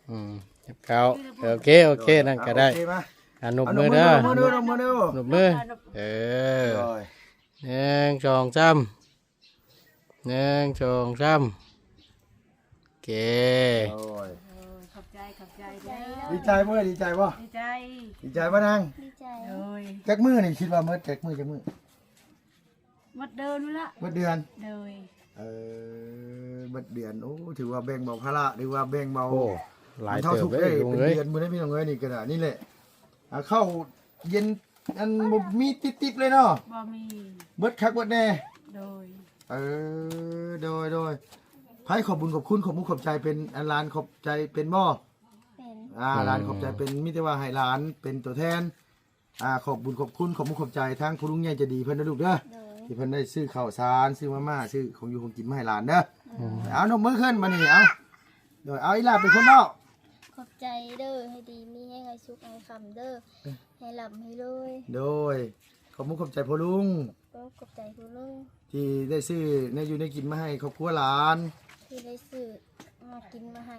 ອືມ ຈັບເຂົ້າ. ໂອເຄ ໂອເຄ ໂດຍ ນັ້ນກໍໄດ້. ໂອເຄ ມາ ອ່າ ນົບມືເດີ ນົບມືເດີ ນົບມືເດີ ນົບມື. ເອີ ໂດຍ ໜຶ່ງ ສອງ ສາມ. ໜຶ່ງ ສອງ ສາມ. ໂອເຄ ໂດຍ ໂອ້ຍ ຂອບໃຈ ຂອບໃຈເດີ. ດີໃຈບໍ່? ດີໃຈບໍ່? ດີໃຈ ດີໃຈບໍ່ນາງ? ດີໃຈ. ໂດຍ ຈັກມື້ນີ້ ຄິດວ່າໝົດຈັກມື້ ຈັກມື້? ໝົດເດືອນພຸ້ນລະ. ໝົດເດືອນ? ໂດຍ ເອີ ໝົດເດືອນ. ໂອ້ ຖືວ່າແບ່ງເບົາພາລະ ຫຼືວ່າແບ່ງເບົາ ໂອ້ ຫຼາຍເຕີບເລີຍ ເປັນເດືອນພຸ້ນເດ້ ພີ່ນ້ອງເອີຍ. ນີ້ກໍໄດ້ ນີ້ແຫຼະ ອ່າ ເຂົ້າເຢັນ ອັນ ບໍ່ມີຕິບໆເລີຍເນາະ. ບໍ່ມີ. ເບິດຄັກເບິດແນ່. ໂດຍ ເອີ ໂດຍ ໂດຍ. ໃຜຂອບບຸນຂອບຄຸນ ຂອບມຸກຂອບໃຈເປັນ ອັນ ຫຼານຂອບໃຈເປັນບໍ່? ເປັນ. ອ່າ ອືມ ຫຼານຂອບໃຈເປັນ ມີແຕ່ວ່າໃຫ້ຫຼານເປັນຕົວແທນ ອ່າ ຂອບບຸນຂອບຄຸນ ຂອບມຸກຂອບໃຈທາງຜູ້ລຸງໃຫຍ່ໃຈດີເພິ່ນເດີລູກເດີ. ໂດຍ ທີ່ເພິ່ນໄດ້ຊື້ເຂົ້າສານ ຊື້ມາມ່າ ຊື້ຂອງຢູ່ຂອງກິນມາໃຫ້ຫຼານເດີ. ອືມ ເອົາ ນົບມືຂຶ້ນບັດນີ້ ເອົາ. ໂດຍ ເອົາ ອີ່ຫຼ້າເປັນຄົນເວົ້າ. ຂອບໃຈເດີ ໃຫ້ດີມີແຮງ ໃຫ້ສຸກໃຫ້ຄ່ຳເດີ ໃຫ້ລ່ຳໃຫ້ລວຍ. ໂດຍ ຂອບມຸກຂອບໃຈພໍ່ລຸງ. ຂອບໃຈພໍ່ລຸງ ທີ່ໄດ້ຊື້ແນວຢູ່ແນວກິນມາໃຫ້ຄອບຄົວຫຼານ ທີ່ໄດ້ຊື້ແນວກິນມາໃຫ້.